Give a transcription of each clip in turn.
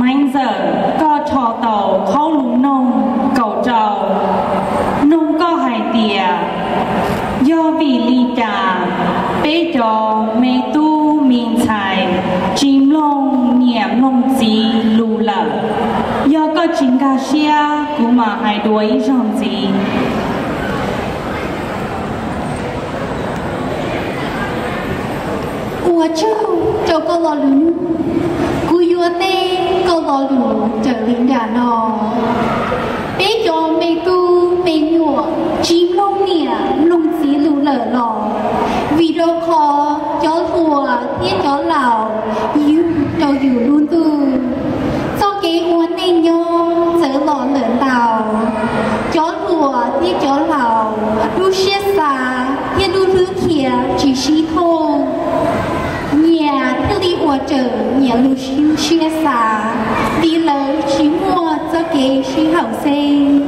Ntxawm, koj rho tau qhov lus noog kaum rau, noog koj hais tias, yog vim li cas peb cov me tub me ntxhais tsis mloog niam mloog txiv lus lawm? Yog koj tsis nkag siab, kuv mam hais dua ib zaug ntxiv. Ua tsaug rau koj lo lus nug, kuv yuav teb koj lo lus raws li nram no. Peb cov me tub me nyuam tsis mloog niam mloog txiv lus lawm los vim rau qhov cov hluas thiab cov laus yug rau yus lub ntuj, txoj kev ua neej nyob txawv los lawm ntau. Cov hluas thiab cov laus lub siab xav thiab lub hlwb qhia tsis sib thooj, nyias thiaj li ua raws nyias lub siab xav, vim lawv tsis muaj txoj kev sib haum xeeb.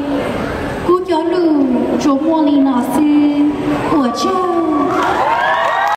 Kuv cov lus tsuas muaj li no xwb, ua tsaug.